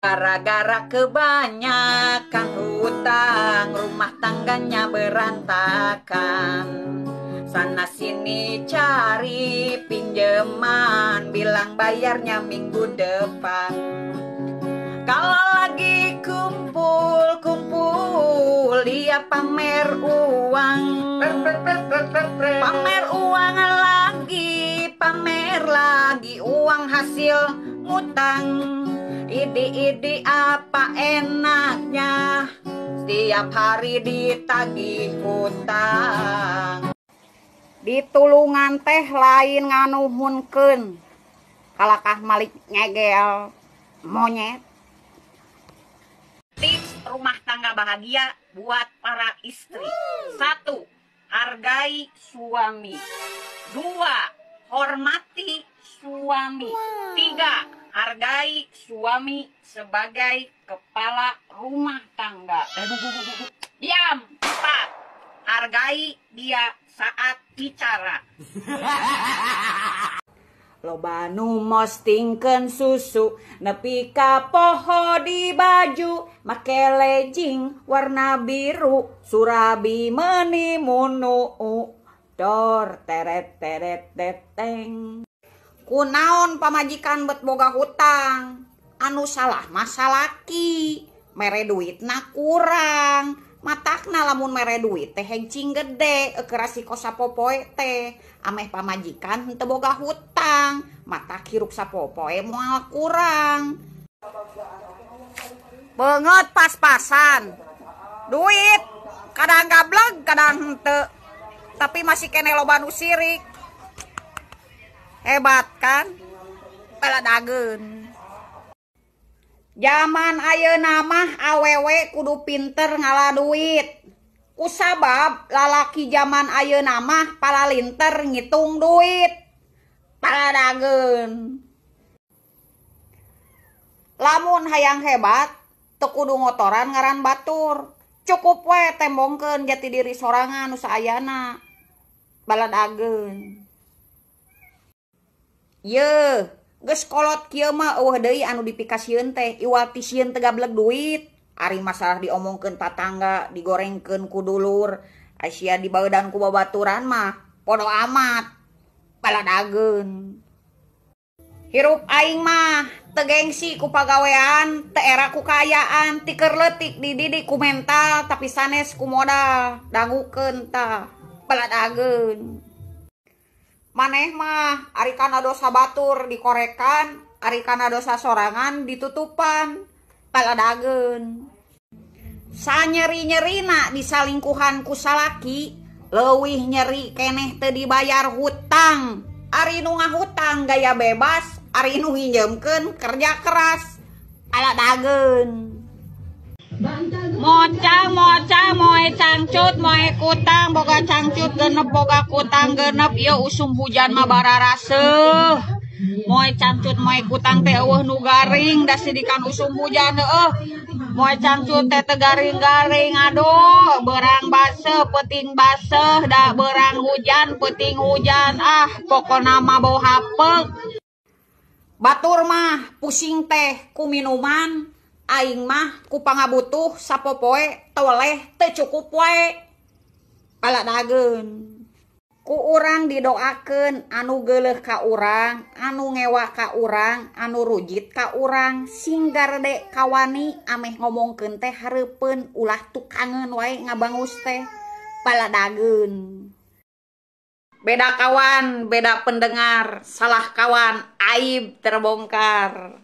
Gara-gara kebanyakan hutang, rumah tangganya berantakan. Sana sini cari pinjaman, bilang bayarnya minggu depan. Kalau lagi kumpul-kumpul, dia pamer uang. Pamer uang lagi, pamer lagi uang hasil ngutang. Idi-idi apa enaknya, setiap hari ditagih hutang. Ditulungan teh lain nganuhunkeun, kalakah malik ngegel monyet. Tips rumah tangga bahagia buat para istri. 1. Hargai suami. 2. Hormati suami. 3. Hargai suami sebagai kepala rumah tangga. Diam. 4. Hargai dia saat bicara. Loba nu mostingkeun susu nepi ka poho di baju, make legging warna biru, surabi meuni munu dor teret teret teteng. Kunaon pamajikan bet boga hutang, anu salah mah salaki, mere duitna kurang. Matakna lamun mere duit teh hengcing gede, keur rasiko sapopoe teh, ameh pamajikan henteu boga hutang, matak hirup sapopoe moal kurang. Beungeut pas-pasan, duit kadang gableg kadang henteu, tapi masih keneh loba nu sirik. Hebat kan? Baladageun. Zaman ayeuna mah awewe kudu pinter ngala duit. Kusabab lalaki zaman ayeuna mah palalinter ngitung duit. Baladageun. Lamun hayang hebat teu kudu ngotoran ngaran batur. Cukup we tembongkeun jati diri sorangan nu saayana. Baladageun. Yeuh, geus kolot kieu mah eueuh deui anu dipikasieun teh, iwal ti sieun teu gableg duit. Ari masalah diomongkeun tatangga, digorengkeun ku dulur, sia dibaeudan ku babaturan mah podo amat. Baladageun. Hirup aing mah teu gengsi ku pagawean, teu era ku kaayaan, ti keur leutik dididik ku mental tapi sanes ku modal. Dangukeun tah. Baladageun. Maneh mah ari kana dosa batur dikorekan, ari kana dosa sorangan ditutupan. Baladageun. Sanyeri-nyerina disalingkuhan ku salaki, leuwih nyeri keneh teu dibayar hutang. Ari nu ngahutang gaya bebas, ari nu nginjeumkeun kerja keras. Baladageun. Mocang mocang moe cangcut moe kutang, boga cangcut genep boga kutang genep, ieu usum hujan mah bararaseuh. Moe cangcut moe kutang teh eueuh nu garing da sidikan usum hujan heueuh. Moe cangcut teh teu garing-garing, aduh beurang baseuh peuting baseuh da beurang hujan peuting hujan, ah pokona mah bau hapeuk. Batur mah pusing teh ku minuman, aing mah ku pangabutuh sapopoe toleh teu cukup wae. Baladageun. Ku urang didoakeun anu geuleuh ka urang, anu ngewa ka urang, anu rujit ka urang, sing garede kawani ameh ngomongkeun teh hareupeun ulah tukangeun wae ngabangus teh. Baladageun. Beda kawan, beda pendengar, salah kawan, aib terbongkar.